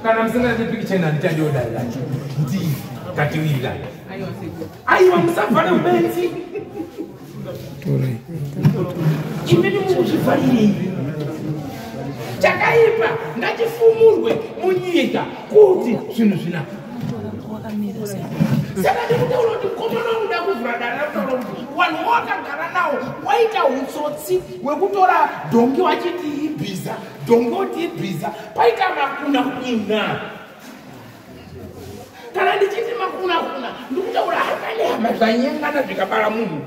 Kana musingade pikicha ina handichadiwo dare racho. Ndii ngatiwirirane. Aiwa musavhare ubenzi. Imimi mukuzvivharirei? Chakaipa ngachifumurwe munyika kuti zvinhu zvinaka. Saka ndikutaura kuti mukomana unoda kuvhura dare rakutaura kuti vanhu wakagara nawo waita utsotsi wekutora dhongi wachiti ibhiza, dhongi woti ibhiza, paita makuna kuna. Kana ndichiti makuna kuna ndikutaura hama nehama zvanyengana zvikabara munhu.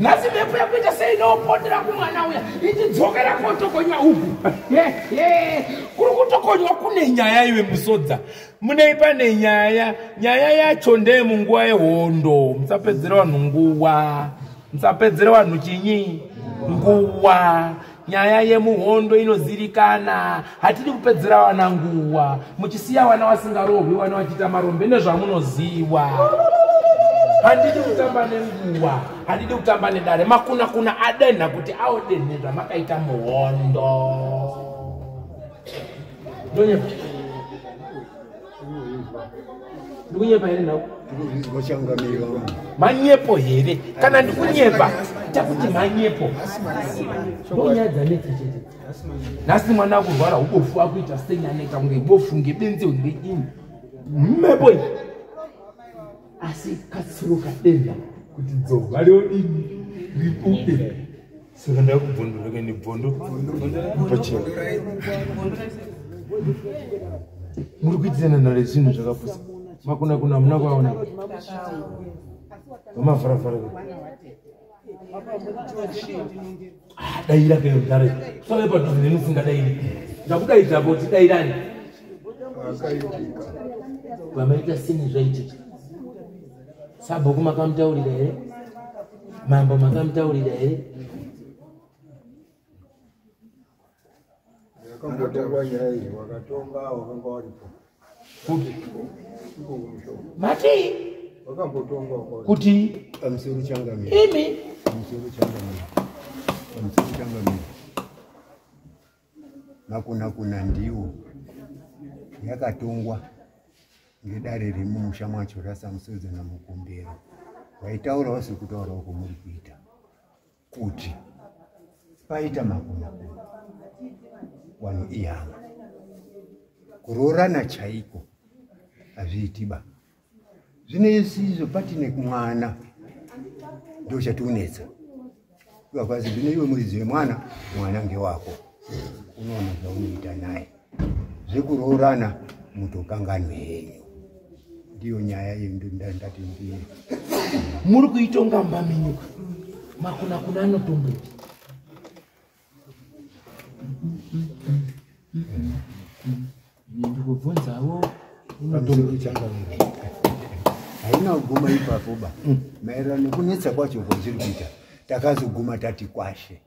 Nhasi mhepo yakuita sei inopotera kumwana uya ichidzokera kotokonywa uku. Kuri kutokonywa kune nyaya iwe musodza. Munei pane nyaya, nyaya yacho ndeye munguva yehondo. Musapedzere vanhu nguva. Musapedzere vanhu chinyi nguva. Nyaya yemuhondo inozivikana. Hatidi kupedzera vana nguva. Muchisiya vana vasingarohwi, vana vachiita marombe nezvamunoziva. Handidi kutamba nenguva, handidi kutamba nedare. Makuna kuna adenha kuti aodenhe zvamakaita muhondo. Ndonyepa. Ndikunyepa here nhau? Manyepo here? Kana ndikunyepa, takuti manyepo. Ndonyaya dzanetsa chete. Nhasi mwana akurwara ubofu akuita sei aneta kunge bofu ngebenzi ngedini. Mhepo iyi. Asi katsuro kadenha kuti dzova riodini ribude. Saka ndakubvondoreka nebvondo pachena. Muri kuitirana nhare zvinhu zvakapusa. Makuna kuna hamuna kuaona. Vamavharavhara. Daira kayo mdare. Usave padhuze neni usingadairi. Ndakudaidza kuti dairani. Vamaita sini zvaitika. Sabhuku makamutaurira here? Mambo makamutaurira here? Yakambotongwa nyaya iyi, wakatonga wakanga waripo. Kupi? Mati? Wakambotongwa kuti pamusoro changamire. Imi? Pamusoro changamire. Pamusoro changamire. Makuna kuna ndiwo yakatongwa ngedare remumusha mwacho raSamusodza naMukumbero. Waitaurawo sekutaurawo kwamuri kuita kuti paita makuna kuna vanhu ihama, kuroorana chaiko hazviitiba. Zvino isizvo patine mwana ndo chatiunetsa. Vakwazi zvino iwe muridzi wemwana, mwana ngewako, unoona zvaunoita naye. Zvekuroorana mutokanganwe henyu. Ndiyo nyaya ndati ndiye. Muri kuitonga mbaminyuka. Makuna kuna anotombopi. Ndikubvunzawo haina kuguma ipapo ba. Maererano nekunetsa kwacho kwazviri kuita, takazoguma tati kwashe.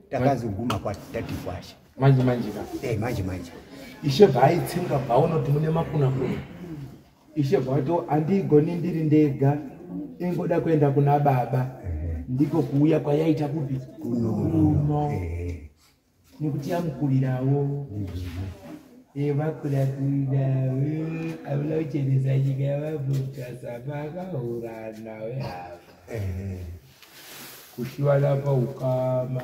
Takazoguma tati kwashe. Manje manje ka. Manje manje. Ishe bvaitsenga bvaona kuti mune makuna kuna. Ishe bvati andigoni ndiri ndega, ingoda kuenda kuna baba. Ndiko kuuya kwayaita kupi? Kuno. Nekuti yamukurirawo. Vakura kurira, havana kuchenesa nyika yavabvutasa vakaurana wehama. Kushiwana paukama.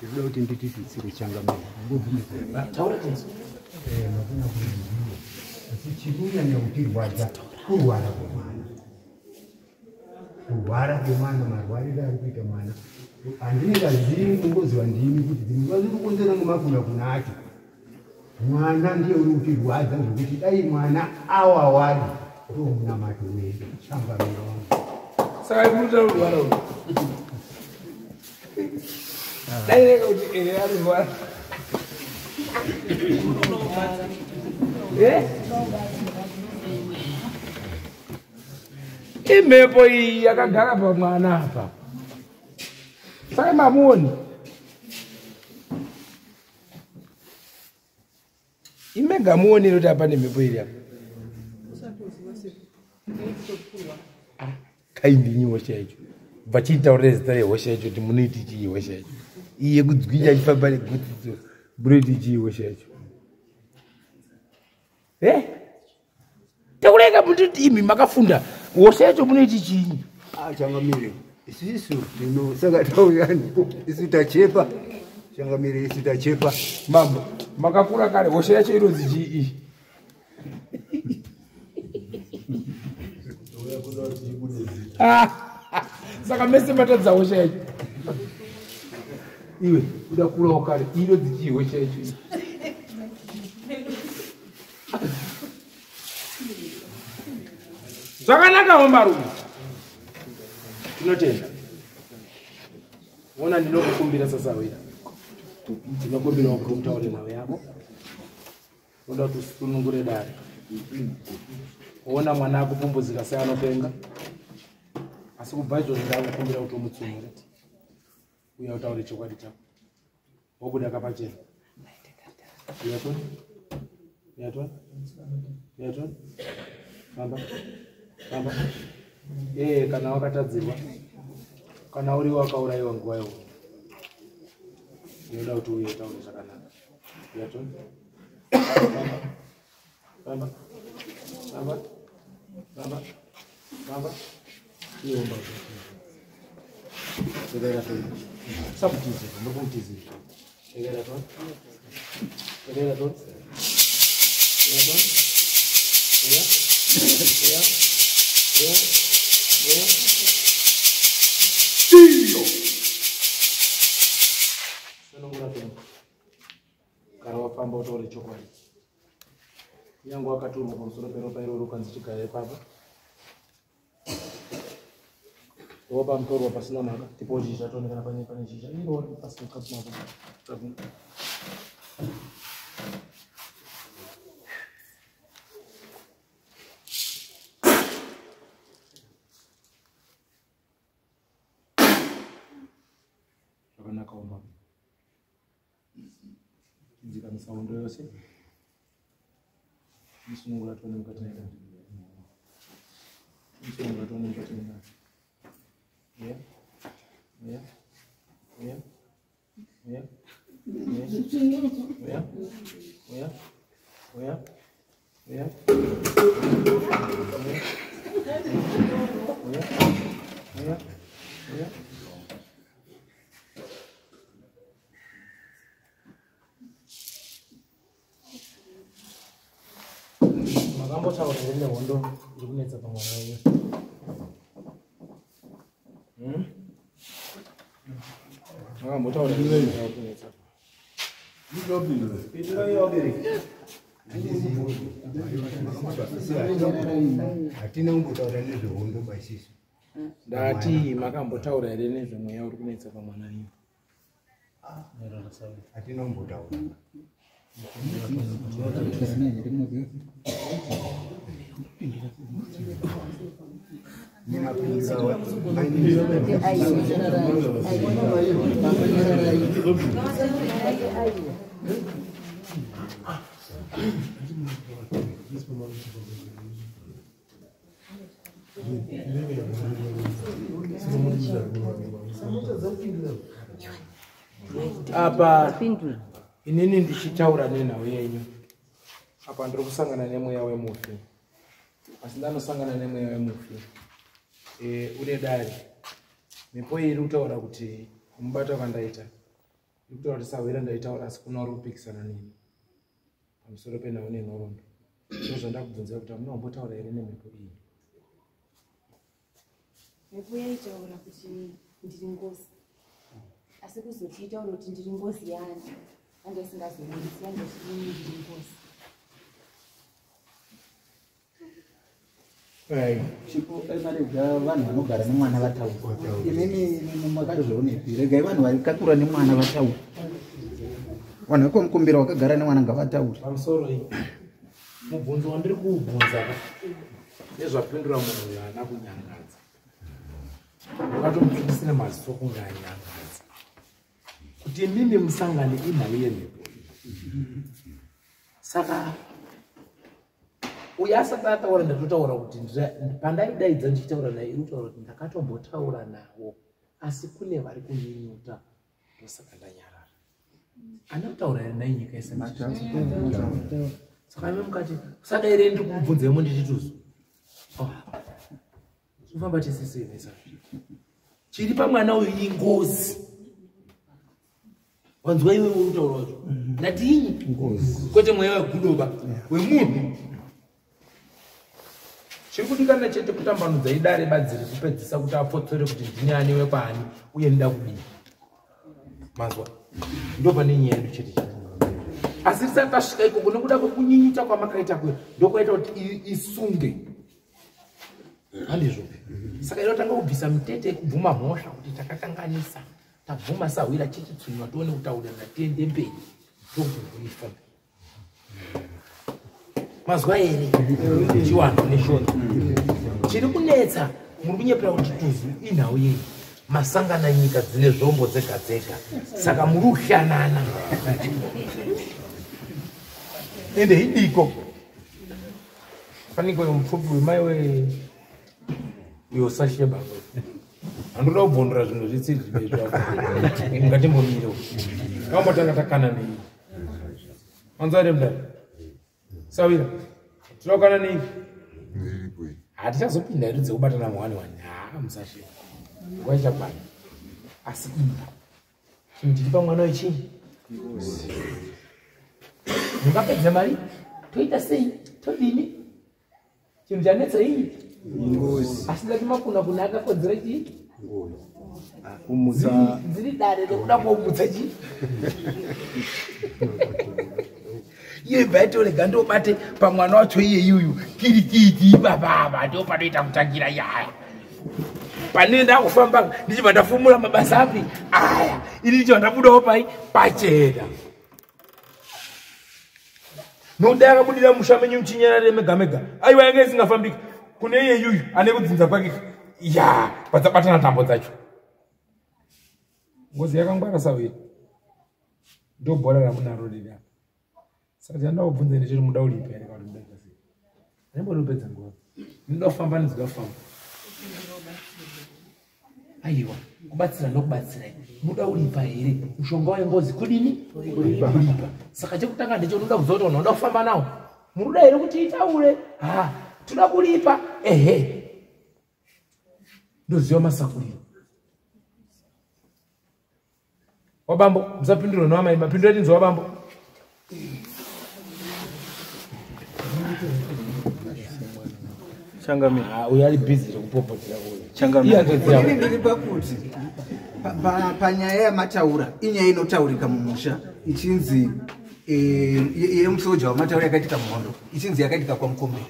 Ndinoda kuti ndititutsire changamire. Taura tenzi. Makuna kuna ndiwo. Asi chiri kunyanya kutirwadza kurwara kwemwana. Kurwara kwemwana, marwariro ari kuita mwana. Handingazivi kungoziva ndimi kuti dzimwe nguva zviri kukonzera ngemakuna kuna acho. Mwana ndiye uri kutirwadza zvekuti dai mwana awawari ndo munamato wedu changamire wangu. Saka ikuita kurwara uyu. Dai rega kuti arurwara. Imhepo iyi yakagara pamwana apa. Saka mamuoni. Imega muonere kuti apa nemhepo iri apa. Kaindinyi hosha yacho. Vachitaurira zita rehosha yacho kuti munoiti chii hosha yacho. Iye kudzwinya achifamba negutsidzo. Munoiti chii hosha yacho? Eh? Taureka mutiti imi makafunda hosha yacho munoiti chii? Ah, changamire. Isisu tino saka tauyani. Isu tachepa. Changamire isu tachepa. Mambo, makakura kare hosha yacho inonzi chii iyi? Saka mese matadza hosha yacho. Iwe uda kurawo kare inonzi chii hosha yacho iyi? Zvakanaka hombarume. Tinotenda. Ona ndinokukumbira sasawira. Ndinokumbira kuti utaure nawe yako. Unoda kuti usunungure dare. Ona mwana akupumbudzika sei anopenga. Asi kubva izvozvo ndakukumbira kuti umutsunure. Uya utaure chokwadi chako. Wobuda kapachena. Uya toni. Uya toni. Uya toni. Famba. Famba. Kana wakatadzirwa. Kana uri wakaurayiwa nguva iyoyo. Ndinoda kuti uye utaure zvakanaka. Uya toni. Famba. Famba. Famba. Famba. Famba. Iwe omba. Tegera toni. Samutizira, ndokumutizira. Tegera toni. Tegera toni. Tegera toni. Uya. Uya. Uya. Uya. Iyo. Sunungura toni. Kana wafamba utaure chokwadi. Kunyange wakaturwa pamusoro peropa iroro ukanzi chigara ipapo. Wopa mutorwa pasina mhaka. Tipo zhizha toonekana pane pane zhizha. Iro pasina mhaka. Zvakanaka umba. Chidzikamisa hondo yose. Musunungura tione mukati nedare. Musunungura tione mukati nedare. Yeah. Yeah. Yeah. Yeah. Yeah. Yeah. Yeah. Yeah. Yeah. Yeah. Yeah. Yeah. Makambotaura here nehondo iri kunetsa pamwana wenyu? Makambotaura here nehondo iri kunetsa? Hatina kumbotaura nezvehondo baisisu. Ndati makambotaura here nezvemweya uri kunetsa pamwana wenyu? Hatina kumbotaura. Apa inini ndichitaura nenhau yenyu. Apa ndiri kusangana nemweya wemufi. Asi ndanosangana nemweya wemufi. Une dare. Mhepo iyi iri kutaura kuti kumubata kwandaita. Iri kutaura kuti sahwira ndaitaura asi kuna uri kupikisana neni. Pamusoro penhau nenhoroondo. Ndozvandakubvunzira kuti hamuna kumbotaura here nemhepo iyi. Mhepo yaitaura kuti ndiri ngozi. Asi kuzoti itaura kuti ndiri ngozi yani. Anga isingazobudisi anga ichiti ndiri ngozi. Chipo marega vanhu vanogara nemwana vataura. Imimi makazvionepi? Regai vanhu vakakura nemwana vataura. Vanhu vekwamukumbira vakagara nemwana ngavataure. Pamusoro iyi. Mubvunzo wandiri kuubvunza nezvapindura munhu uyu haana kunyangadza. Ndakatomutsvukisira maziso kunge anyangadza. Kuti imimi musangane inhau yemhepo. Saka Uyo asati ataura ndatotaura kuti pandaidaidza ndichitaura naye iri kutaura kuti ndakatombotaura navo asi kune vari kunyunyuta ndosaka ndanyarara. Ana kutaura here nai nyika yese? Saka imi mukati usadaire ndiri kumubvunzemo nditi tuzu. Oh. Tinofamba tese sei nesa? Chiri pamwana uyu ingozi. Wanzwa iwe uri kutaura wacho. Ndati inyi? Ngozi. Kwete mweya wegudoba wemunhu. Chiri kudikana chete kutambanudza idare badzi rekupedzisa kuti apotsore kuti ndini ani wekwaani uye ndida kudii. Manzwa? Ndo pane nyaya yedu chete chete. Asi tisati tasvika ikoko nekuda kwekunyinyita kwamakaita kuya ndokwaita kuti isunge. Handizvo. Saka inotanga kubvisa mitete yekubvuma mhosva kuti takakanganisa. Tabvuma sahwira chichitsunywa tione kutaurirana tiende mberi. Ndokuti mhuri ifambe. Mazwa here? Chiwanhu neshona. Chiri kunetsa muri kunyepera kuti tuzu inhau yei. Masangana nyika dzine zvombo dzega dzega. Saka muri kuhlanana. Ende idiko. Faniko mupfupi wemai we uyo sasheba. Handoda kubvondora zvinhu zvitsiri zvibezvo. Ngatimbomire. Kambotanga takana nei. Manzwa here mudare? Sawira. Tinokana nei? Hatichazopinda hedu dzekubatana muwani wani. Haa musasheba. Nguva ichakwana. Asi imba. Chinhu chiri pamwana wechinyi? Mungapedza mari? Toita sei? Todini? Chinhu chanetsa iyi? Ngozi. Asi ndati makuna kuna akakodzera chii? Ngozi. Kumutsa. Dziri dare rekuda komutsa chii? Iye bva yatorega ndobate pamwana wacho iye yuyu kirikiti ipapa ndo panoita kutangira yaya. Pane ndakufamba ndichibva ndafumura mabasa api aya ini ndichibva ndabudawo pai pachena. Nokuti akabudira musha menyu muchinyarare mega mega aiwa yanga isingafambiki kune iye yuyu ane kudzinza kwake ya padzabatana tambo dzacho. Ngozi yakangwara sawira ndo bhora ramunaro riri apa. Saka chandoda kubvunza ndechekuti muda uripi here kana kuti muda kuita sei? Handimboda kupedza nguva. Ndinoda kufamba ndinoda kufamba. Aiwa, kubatsira ndokubatsirai. Muda uripa here? Mushonga wengozi kudini? Kuripa. Saka chekutanga ndeche unoda kuziva kuti vanhu vanoda kufamba nawo. Munoda here kuti itaure? Ha, toda kuripa. Ehe. Ndoziva masakuriro. Wabambo, musapindura no amai, mapindura tinzwa wabambo. Changamire. Ah, uyu ari busy rekupopotera uyu. Changamire. Ini ndiri pakuti panyaya yamataura inyaya inotaurika mumusha ichinzi yemusoja wamataura yakaitika muhondo ichinzi yakaitika kwaMukombero.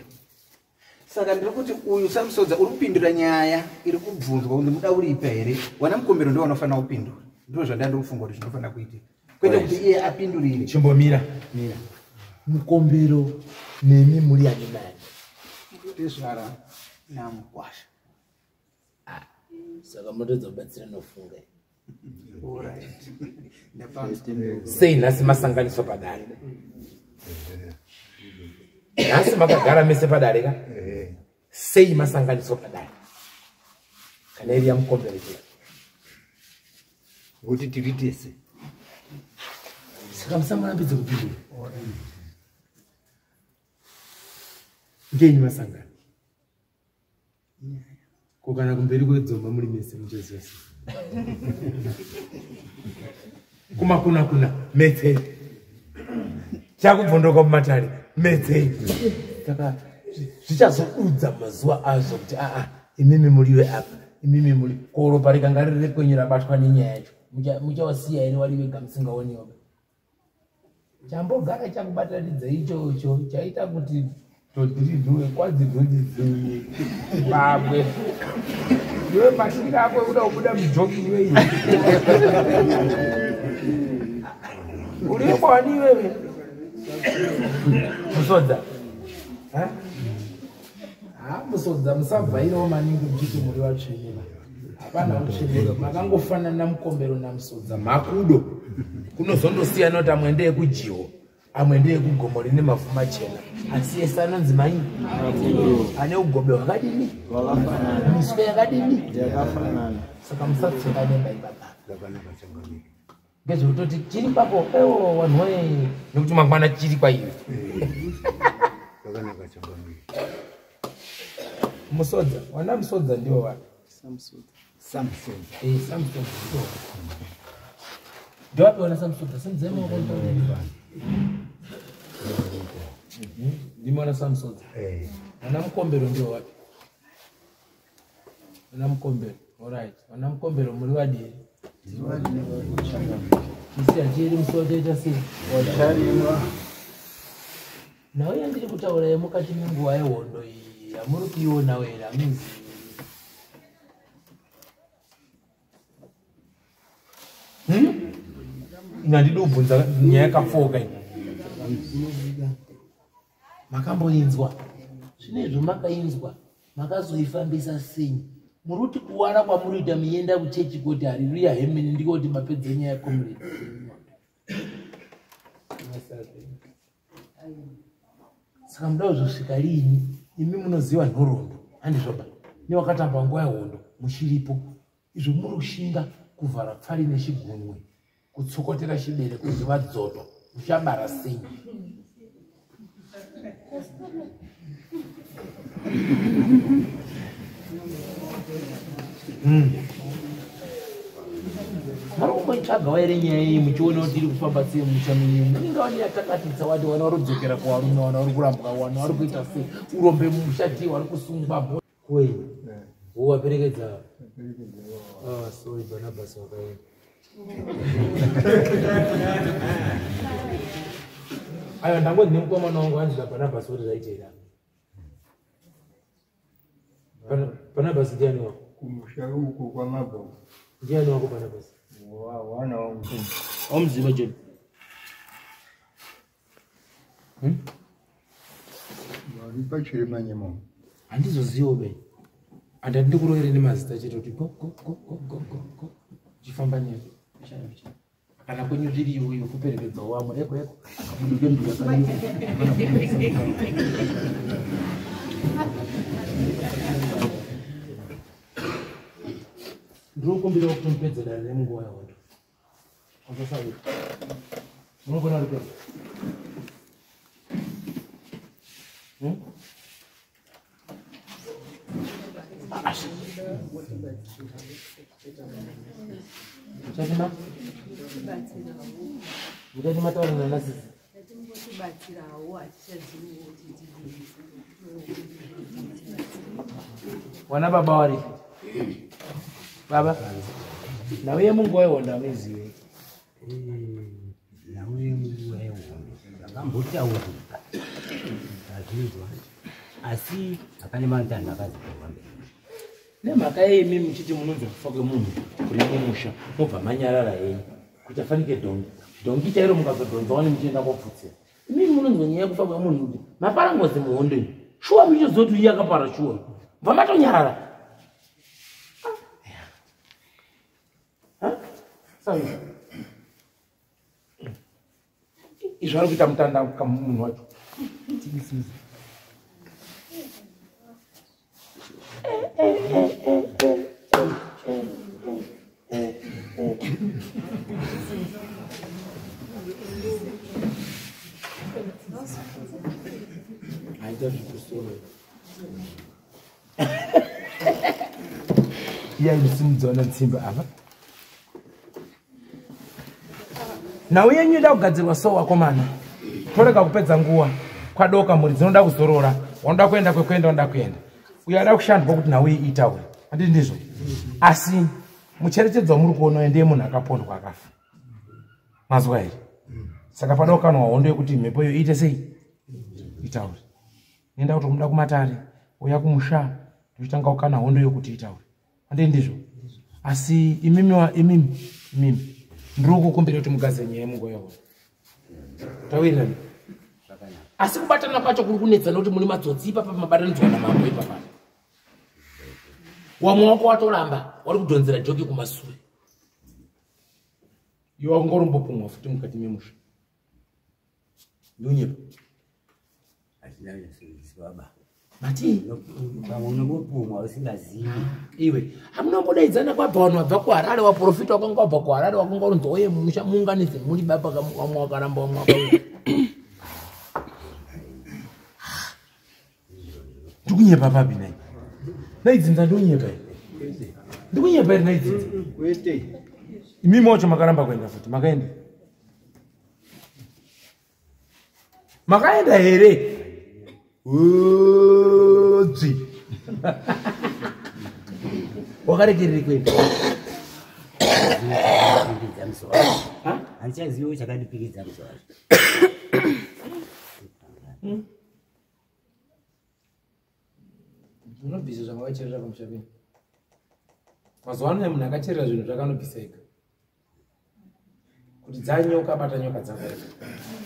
Saka ndiri kuti uyu samusodza uri kupindura nyaya iri kubvunzwa kunzi muda uripa here, wana Mukombero ndo vanofanira kupindura. Ndizvo zvandandiri kufunga kuti zvinofanira kuitika, kwete kuti iye apindurire. Chimbomira mira, Mukombero nemi muri ani nani? Tezvara namukwasha. Saka munotoedza kubatsira nofunga. Alright. Sei nhasi masanganiswa padare? Nhasi makagara mese padare ka? Sei masanganiswa padare? Kana iri yaMukombero chete. Kuti tiri tese. Saka musamurambidze kupindura. Ngenyi masangano? Ko kana kumberi kwedzomba muri mese muchaziva sei? Kumakuna kuna metsei. Chakubvondoka mumatare metsei. Saka zvichazodudza mazuva azvo kuti aa imimi muriwe apa, imimi muri ko ropa rikanga riri rekwenyu rabatwa nenyaya yacho. Muchawasiya here wari vega musingaoniwo? Chambogara chakubatanidza ichocho chaita kuti todhiridhuwe kwanzi dhondidziuye pamwe. Iwe mashira ako ekuda kubuda mujoki iwe iwe. Uri kwani iwewe? Musodza. Ha? Ha, musodza musabvairawo maningi muchiti muri vatsvene va. Hapana utsvene, makangofanana Mukombero naMusodza makudo. Kunozondosiyana kuti amwe ndeyekujiwo. Amwe ndeyekugomo rine mavhu machena, asi ese anonzi mai ane ugobe hwakadini, miswe yakadini, yakafanana. Saka musatsoka nemba ipapa. Zvakanaka changamire. Ngezvekutoti chiri pako ewo vanhu woye, nekuti mangwana chiri kwaiwe. Zvakanaka changamire. Musodza, wana Musodza ndiwo wapi? Samson. Eh, Samson ndiwo. Ndiwapi wana Samsodza? Simudzai maoko nditaure. Ndimi wana Samsodza. Eh. Wana Mukombero ndiwo wapi? Wana Mukombero. Alright. Wana Mukombero muri vadii? Chisi hachiri musi wachaita sei? Wacharimwa. Nhau yandiri kutaura yemukati menguva yehondo iyi hamuri kuionawo here? Hamuzivi. Ine handidi kubvunza nyaya yakapfoka iyi. Makamboinzwa zvino izvo, makainzwa makazoifambisa sei? Muri kuti kuwara kwamuri kuita mienda kuchechi kuti hariruya hemeni, ndiko kuti mapedza nyaya yacomrade. Saka muda kuzosvika riini? Imi munoziva nhoroondo, handizvoba? Newakatamba nguva yehondo muchiripo, izvo muri kushinga kuvhara pfari nechigunwe, kutsokotera chibereko kuti vadzoto, muchabara sei? Muri kumboitsvagawo here nyaya iyi muchiona kuti iri kufamba sei mumusha menyu? Munenge wani yatakatitsa wati wana vari kudzokera kuvarume, wana vari kurambwa, wana vari kuita sei, urombe mumusha tii, vari kusungwa kwei wowaperekedza. Ah, sorry, Barnabas wakaenda. Aiwa, ndangonzi nemukomana wangu anzi Barnabas kuti zvaita here? Barnabas ndiani wako? Kumusha uko kwamabva. Ndiani wako Barnabas? Wana wangu. Wamuziva John? Vari pachiremanyemo. Handizozivo be, handati ndikurovere nemazita chete kuti go go go go go go go, uchifamba nezo kana kwenyu zviriyo iyo kuperekedzawo vamwe eko eko kabuduke mbuya kariyo. Ndinokumbirawo kuti mupedze dare remunguva yehondo. Wasasauri munogona ripedza. Muchati muchati mataura nanasisi. Tatimbotibatsirawo, hatichaziviwo kuti tidii. Wana baba wari baba, nhau yemunguva yehondo hamuizive? Nhau yemunguva yehondo zvakambotaurika, ndazvinzwa, asi hapane matanho akazotorwa mberi. Nemhaka yeimi muchiti munonzwa kufa kwemunhu kuri mumusha, mobva manyarara henyu kuti afanike dhongi, dhongi chairo mukazodhonza wani muchienda kopfutsira. Imimi munonzwa nyaya yekufa kwemunhu kuti mapara ngozi muhondo iyi, shuwa muchizoziva kuti iye akapara, shuwa bva matonyarara. Sawi izvo ari kuita mutanda munhu wacho. Aita zvikusoro iya inosimudzaona tsimba apa. Nhau yenyu ida kugadzirwa so, wakomana, torega kupedza nguva. Kwadoka, mhuri dzinoda kuzorora, wanoda kuenda kwekuenda, wanoda kuenda. Uyo ada kushandwa kuti nhau iyi itaure, handiti ndizvo? Asi mucherechedzo wamuri kuona ndiye munhu akapondwa akafa, mazwa here? Saka pada kukanwa hondo yekuti mhepo iyo iite sei, itaure. Nenda kuti muda kumatare, uya kumusha, tochitanga kukana hondo yokuti itaure, handiti ndizvo? Asi imimi imimi imimi ndiri kukumbira kuti mugadzire nyaya yemunguva yehondo. Tawirirana? Asi kubatana kwacho kuri kunetsa nekuti mune matsotsi ipapa, mabatanidzwa namambo ipapa. Wamwe wako watoramba, wari kudhonzera joki kumasure, iwe wakungorombopumwa futi mukati memusha. Ndonyepa. Mati pamwe unongopumwa usingazivi. Iwe hamunombodaidzana kwabva vanhu vabva kuHarare, waprofita wakanga wabva kuHarare wakanga unonzi oye musha muunganidze muri baba vamwe wakaramba vamwe wakauya. Ndikunyepa papi nai? Naidzinza ndonyepa here? Ndikunyepa here naidzinza? Kwete. Imimi wacho makaramba kuenda futi, makaenda. Makaenda here? Udzi. Wakarekerere kuenda. Handichazivi chakandipikidza musi wacho. Unobvisa zvamakacherera pamusha penyu. Mazuva ano munhu akacherera zvinhu zvakanobvisa ega. Kuti dzanyoka bata nyoka dzako ega.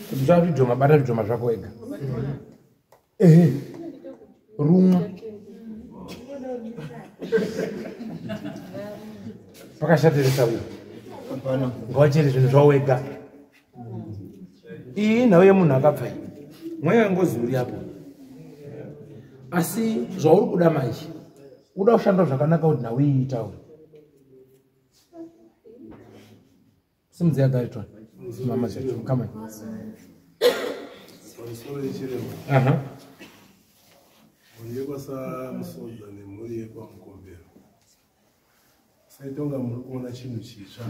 Kuti zvavidhoma bata zvidhoma zvako ega. Ehe. Rumwa. Pakashatirisa uyu. Ngawachere zvinhu zvavo wega. Iyi nhau yemunhu akabva iyi. Mweya wengozi uri apo. Asi zvauri kuda manje, uda kushanda zvakanaka kuti nhau iyi itaure. Simudzai Gariton. Mama Chacho, come on. Pamusoro yechiremba. Mhuri yekwaSamusodza nemhuri yekwaMukombero. Saitonga muri kuona chinhu chitsva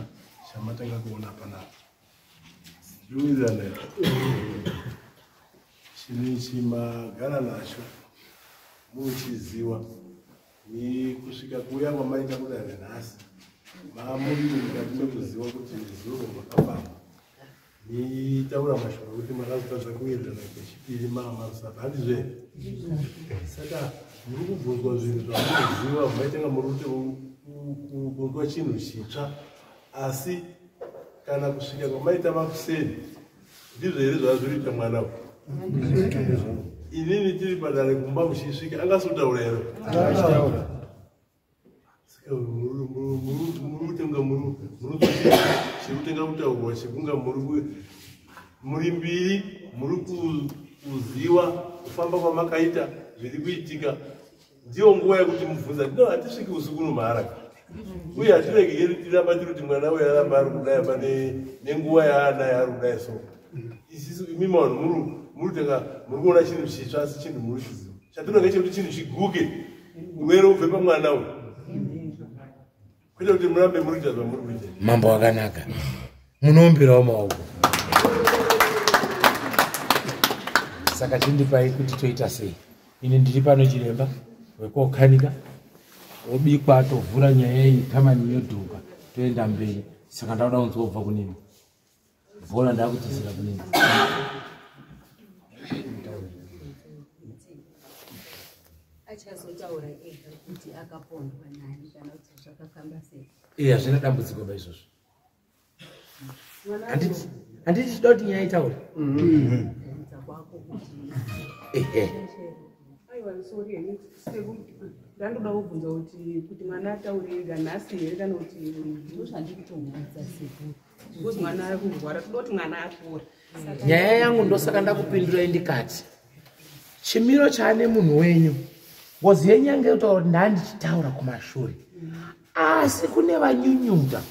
chamatanga kuona panapa. Tiriwirirana here? Chinhu ichi magara nacho muchiziwa ni kusvika kuuya kwamaita kudare nhasi mamuri mukati mekuziwa kuti zuro makafamba nitaura mashoko ekuti makazotadza kuwirirana kwechipiri mamarusapa handizvo here? Saka muri kubvunzwa zvinhu zvamunoziva maitanga muri kuti kubvunzwa chinhu chitsva asi kana kusvika kwamaita makuseni ndizvo here zvazviriita mwana uyu? Inini tiri padare kumba muchisvika angasotaura here? Saka muri kutenga chiri kutenga kutaurwa chekunga muri mbiri muri kuziwa kufamba kwamakaita zviri kuitika. Ndiyo nguva yekuti mubvunza no hatisviki usiku nomahara uye hatiregeri tiramba tiri kuti mwana uyu aramba ari kudai apa nenguva yaanayo ari kudai. So isisu imimi vanhu muri kutenga muri kuona chinhu chitsva asi chinhu muri chiziva chatinonge chekuti chinhu chiguke urwere ubve pamwana uyu kwete kuti murambe muri kuita zvamuri kuita. Mambo wakanaka munoomberawo maoko. Saka chindipai kuti toita sei? Ini ndiri pano chiremba wekokanika obikwa tovhura nyaya iyi tamani yodhuka toenda mberi. Saka ndauda kunzwa kubva kunini. Bhola ndakudzosera kunini. Achazotaura ega kuti akapondwa nani kana kuti zvakafamba sei. Iya hazvina dambudziko ba izvozvo. Handiti tinoda kuti nyaya itaure. Ehe. Aiwa sorry ndandoda kubvunza kuti mwana ataure ega nhasi here kana kuti ndozvandikutomubvunza sekuru. Because mwana ari kurwara toda kuti mwana apore. Nyaya yangu ndosaka ndakupindurai ndikati chimiro chaane munhu wenyu ngozi yenyu yange yotaura kuti ndandichitaura kumashure asi kune vanyunyuta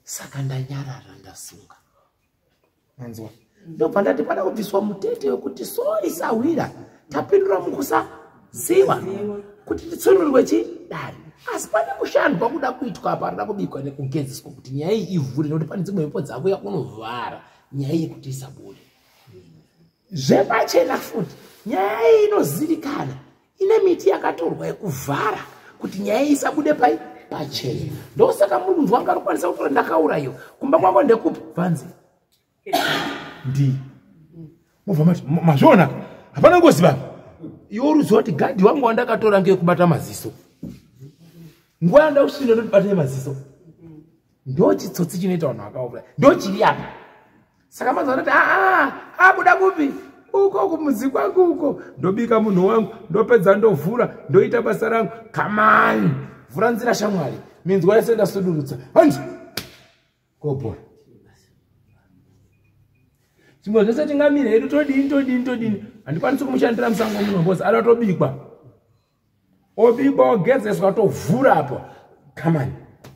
saka ndanyarara ndasunga. Manzwa? Ndobva ndati pada kubviswa mutete wekuti sori sahwira tapindura mukusaziva kuti titsunurwe chidare. Asi pane kushandwa kuda kuitwa apa rida kubikwa nekugezeswa kuti nyaya iyi ivhure nekuti pane dzimwe mhepo dzakuya kunovhara nyaya iyi kuti isabude. Zvepachena futi nyaya iyi inozivikana ine miti yakatorwa yekuvhara kuti nyaya iyi isabude pai pachena. Ndosaka munhu wanga arikukwanisa kutora ndakaurayiwa kumba kwako ndekupi bvanzi ndi mubva mati mazviona hapana ngozi baba. Iwe uruziva kuti gadhi wangu wandakatora ngekubata maziso nguva yandakusvina ndotibata maziso ndo chitsotsi chinoita vanhu vakaura ndo chiri apa. Saka manzwa ndati aa abuda kupi uko kumuzi kwangu uko ndobika munhu wangu ndopedza ndovhura ndoita basa rangu. Kamani vhura nzira shamwari minzwa yese ndasudurutsa hanzi kobhora. Zvimwe zvese tingamire hedu todini todini todini. Handikwanisi kumushandira musango muno because ada tobikwa. Obikwa ogezeswa tovhura apo. Come on.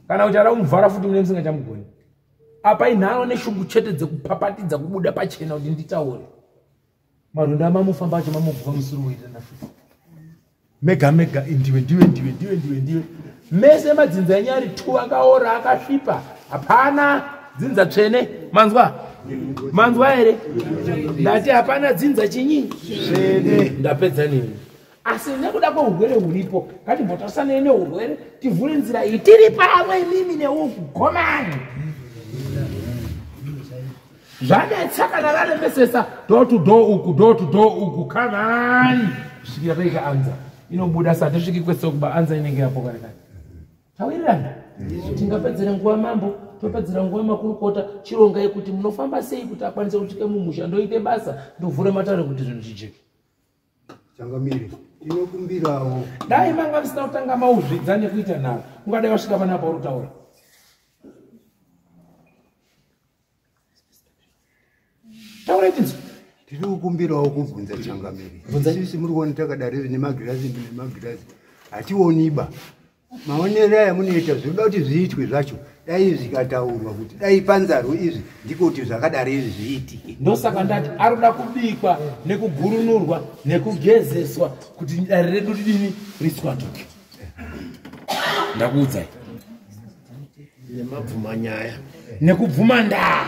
Kana kuti ada kumuvhara futi mune musingachamugoni. Apa inharo neshungu chete dzekupapatidza kubuda pachena kuti nditaure. Marunda mamufamba acho mamuguva musuri woitana futi. Mega mega ndiwe ndiwe ndiwe ndiwe ndiwe ndiwe. Mese madzinza enyu ari tu akaora akasvipa. Hapana dzinza tsvene. Manzwa? Manzwa here? Ndati hapana dzinza chinyi? Tsvene. Ndapedza nemi. Asi nekuda kweurwere huripo, ngatimbotasanei neurwere tivhure nzira iyi tiri pamwe imimi neuku gomani. Zvanetsa kana raremesesa door to door uku door to door uku come on kusvikira paika anza inobuda sa tisviki kwese kuba anza inenge yapo kare kare. Tawirirana tingapedzera nguva mambo topedzera nguva makurukota chirongai kuti munofamba sei kuti akwanise kusvika mumusha ndoite basa ndovhura matare kuti zvinhu zvijeke. Changamire, tinokumbirawo. Dai manga musina kutanga mauzvidza nekuita nharo, ungadai wasvika panapa uri kutaura. Taura chinzwa. Tiri kukumbirawo kubvunza changamire. Sisi muri kuona takadari nemagirazi nemagirazi. Hationiba. Maonero aya munoita zvinoda kuti zviitwe zvacho dai zvikataurwa kuti dai panzarwo izvi ndiko kuti zvakadari izvi zviitike. Ndosaka ndati arikuda kubikwa nekugurunurwa nekugezeswa kuti dare redu ridini riswatuke. Ndakuudzai. Nemabvuma nyaya. Nekubvuma ndaa.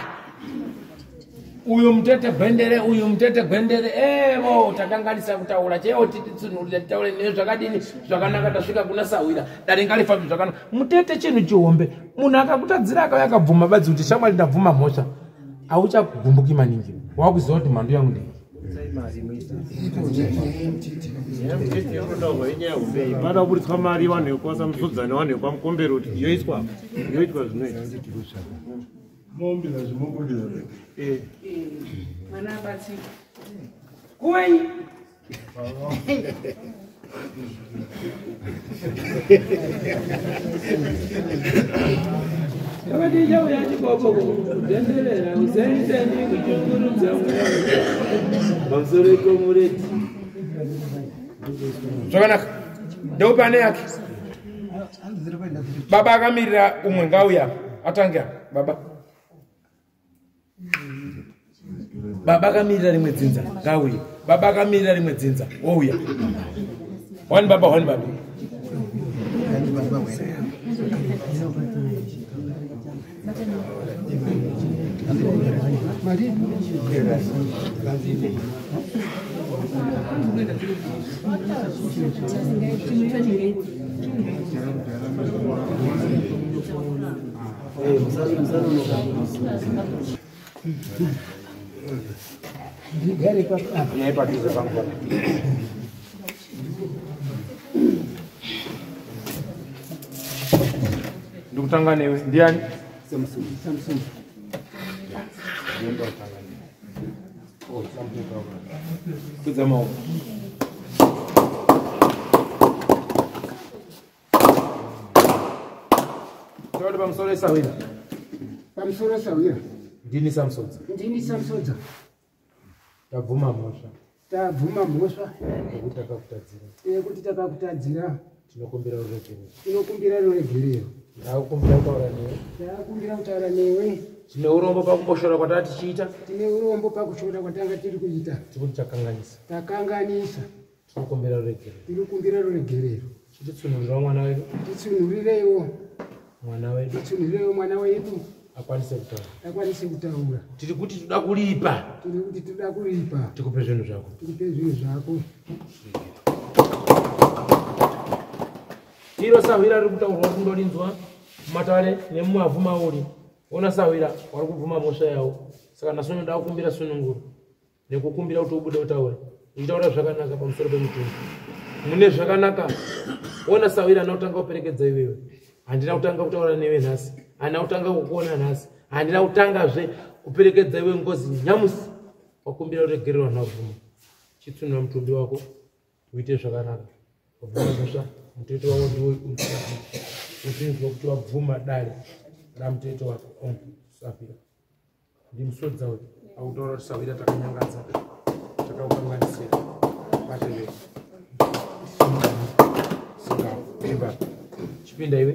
Uyu mutete gwendere, uyu mutete gwendere, evo takanganisa kutaura cheo tititsunhurira titaure newe zvakadini zvakanaka tasvika kuna sahwira dare ngarifambe zvakanaka. Mutete chinhu chihombe, munhu akakutadzira akauya akabvuma badzi kuti shamwari ndabvuma mhosva, hauchagumbuki maningi, wakuziva kuti mhandu yangu ndei. Pada kuburitswa mari vanhu vekwaSamusodzani vanhu vekwaMukombero kuti yoiswa yoitwa zvinoita. Mombe nazvimongondera. Eh. Mwana abatsirwa. Kuwenyi. Yakati uya chikopo kutenderera usaitani kuchungurudza mweya pamusoro ikomureti. Zvakanaka. Ndeupi ane yake? Baba akamirira umwe ngauya atange apa baba. Baba akamirira rimwe dzinza ngauye. Baba akamirira rimwe dzinza wouya. One baba, one baba. Ndikutanga newe ndiani? Samson. Samson. Kudza maoko. Tauri pamusoro esahwira. Pamusoro esahwira. Ndini Samsodza. Ndini Samsodza. Tabvuma mhosva. Tabvuma mhosva. Yekuti takakutadzira. Yekuti takakutadzira. Tinokumbira ruregerero. Tinokumbira ruregerero. Ndakukumbira kutaura newe. Ndakukumbira kutaura newe. Tine urombo pakumboshora kwatanga tichiita. Tine urombo pakushora kwatanga tiri kuita. Tikuti takanganisa. Takanganisa. Tinokumbira ruregerero. Tinokumbira ruregerero. Chititsunhurirawo mwana wedu. Titsunhurireiwo mwana wedu. Titsunhurireiwo mwana wedu. Akwanise kutaura. Akwanise kutaura. Tiri kuti toda kuripa. Tiri kuti toda kuripa. Tikupe zvinhu zvako. Tikupe zvinhu zvako. Iro sahwira riri kutaurwa kundorinzwa mumatare nemumavhu mauri. Ona sahwira wari kubvuma mhosva yawo. Saka nhasi unoda kukumbira sununguro nekukumbira kuti ubude utaure. Uchitaura zvakanaka pamusoro pemutumbi. Mune zvakanaka. Ona sahwira handina kutanga kuperekedza iwewe. Handina kutanga kutaura newe nhasi. Handina kutanga kukuona nhasi. Handina kutangazve kuperekedza iwe ngozi nyamusi. Wakumbira kuregererwa nabvuma. Chitsunura mutumbi wako uite zvakanaka. Wabvuma mhosva mutete wako ndiwo utinzwa kuti wabvuma dare ramutete wako. Sahwira. Ndimusodza uyu. Akutaura kuti sahwira takanyangadza, takakukanganisira. Batevera. Singa, imba. Chipinda iwe.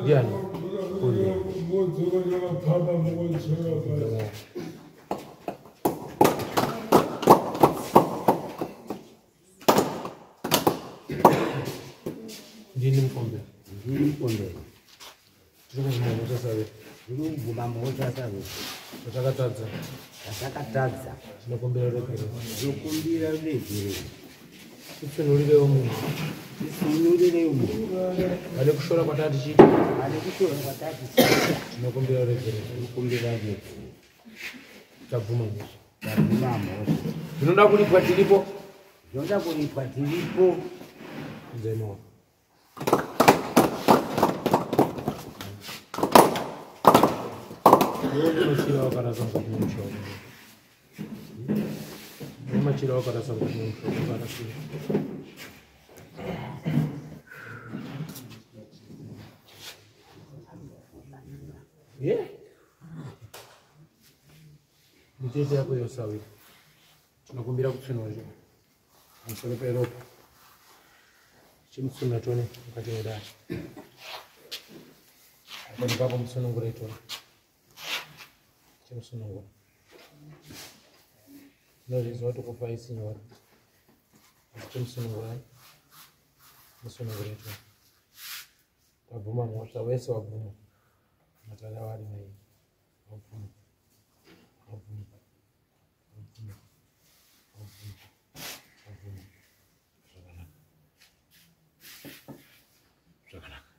Ndiani? Ndini mukombe. Ndini mukombe. Ndinobvuma mhosva save. Ndinobvuma mhosva save. Zvatakatadza. Zvatakatadza. Tinokumbira ruregerero. Tinokumbira ruregerero. Titsunurirewo munhu. Titsunurirewo munhu. Vane kushora kwataa tichiita. Vane kushora kwataa tichiita. Tinokumbira ruregerero. Tinokumbira ruregerero. Tabvuma mhosva. Tabvuma mhosva. Zvinoda kuripwa tiripo. Zvinoda kuripwa tiripo. Nzai maoko. Machira wakarasa mukati memusha. Machira wakarasa mukati memusha wakarasira. Yeah. Mitete yako yosawira. Tinokumbira kutsunurira. Pamusoro peropa. Chimutsunura tione mukati medare. Apo ndipapo musunungure tione. Chimusunungura. Tinozviziva kuti kufa isi nyore. Asi chimusunungurai. Musunungure tione. Tabvuma mhosva wese wabvuma. Matare avari mai. Wabvuma. Wabvuma. Wabvuma. Wabvuma. Wabvuma. Zvakanaka. Zvakanaka.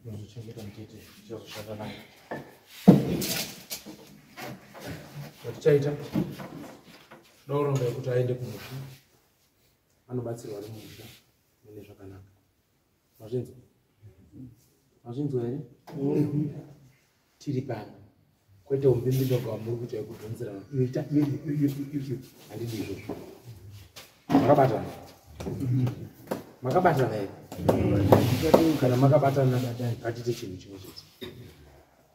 Unozochengeta mutete, tichazoshanda naye. Zvatichaita, toda kuronga yekuti aende kumusha, anobatsirwa ari mumusha mune zvakanaka. Mazvinzwa? Mazvinzwa here? Tiri pano. Kwete umbimbindoga wamuri kuita yekudhonzerana. Ita handidi izvozvo. Makabatana? Makabatana here? Kana makabatana ngatiite chinhu chimwe chete.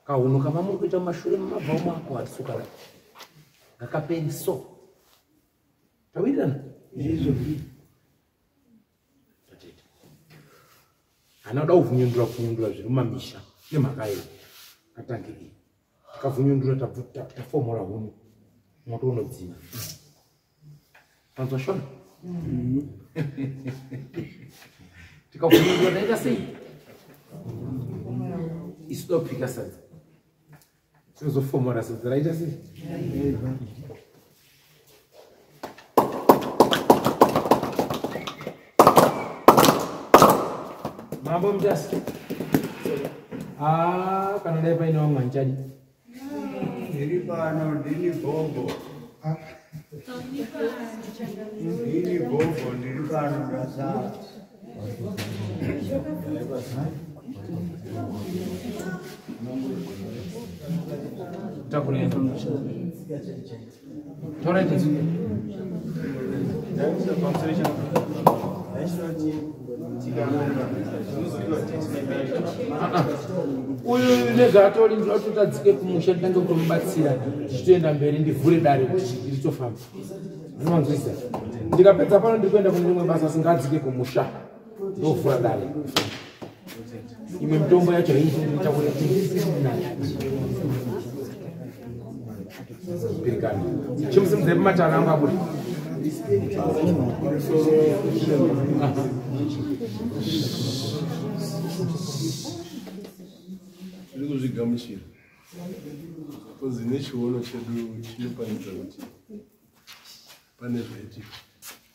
Kahunhu kamamuri kuita mumashure mumabva mako hatisi kukada. Ngakaperi so. Tawirirana? Izvo. Tatete. Hana kuda kuvhunyundura kuvhunyundura zviri mumamisha nemhaka yei? Ngatange iyi. Tikavhunyundura tafomora huni. Moto unodzima. Tanzwa shona? Tikavhunyundura taita sei? Isu topika sadza. Tinozofomora sadza raita sei? Mambo Mutasa. Ah, kana dai paine vamwe handichadi. Ndiri pano, ndini gogo. Ndini gogo, ndiri pano ndasara. Takurei. Torai tinzwe. Uyu nezvaatori ndinoda kuti tadzike kumusha nditange kutomubatsira tichitoenda mberi ndivhure dare kuti ritofamba. Ndinomanzwisisa. Ndikapedza pano ndiri kuenda kune rimwe basa singadzike kumusha ndovhura dare. Imwe mitombo yacho hainditakure nayo. Pirikani. Chimusimudzai pamatare angu abude. Tiri kuzvigamuchira kozi nechiono chedu chinopanidza kuti pane zvaitika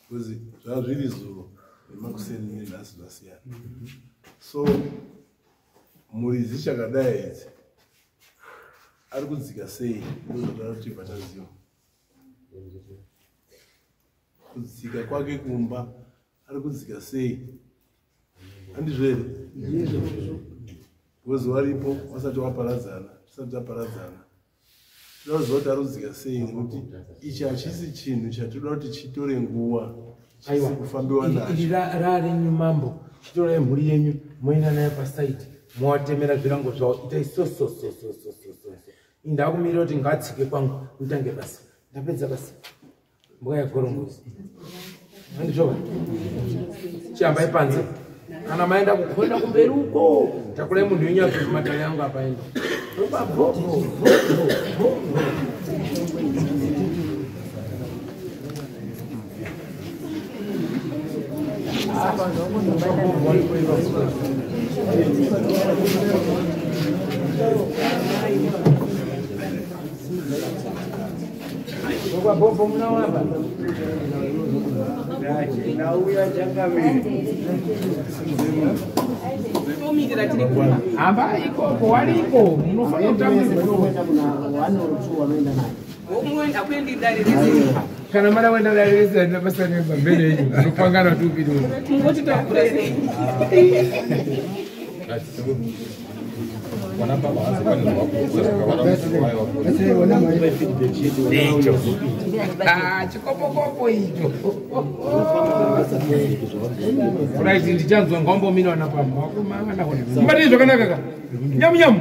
kozi zvazviri zuro nemakuseni nenhasi zvasiyana. So mhuri dzichakadai idzi ari kudzika sei ndozvatoda kuti tibva taziva kudzika kwake kumba ari kudzika sei handizvo here? Because waripo wasati waparadzana, tisati taparadzana tinoda kuziva kuti ari kudzika sei nekuti ichi hachisi chinhu chatinoda kuti chitore nguva. Aiwa, kufambiwa nacho. Iri rarenyu mambo, chitorai mhuri yenyu moenda nayo pasaidi, mowatemera zvirango zvavo, itai so so so so so so so. Indakumirira kuti ngatsike kwangu mutange basa. Ndapedza basa. Mbuka yagorongozi. Handizvoka? Chihambai panze. Kana maenda kukhona kumberi uko, takurai munhu wenyu abve kumatare yangu apa enda. Roba bho bho bho bho bho. Roba bho bho munawapa. Ndauya changamire. Tomirira tiri kuma. Hamba ikoko wariko munofanira kutambirwa. Womuenda kuendi dare rese. Kana mara wenda dare rese handina basa nepamberi yenyu munopangana kuti upiri uyu. Mungoti takura sei? Icho. Ah, chikopokopo icho. Right, ndichanzwa ngambomira wana pamba. Wakumana kone. Mbatei zvakanaka ka. Nyamu nyamu.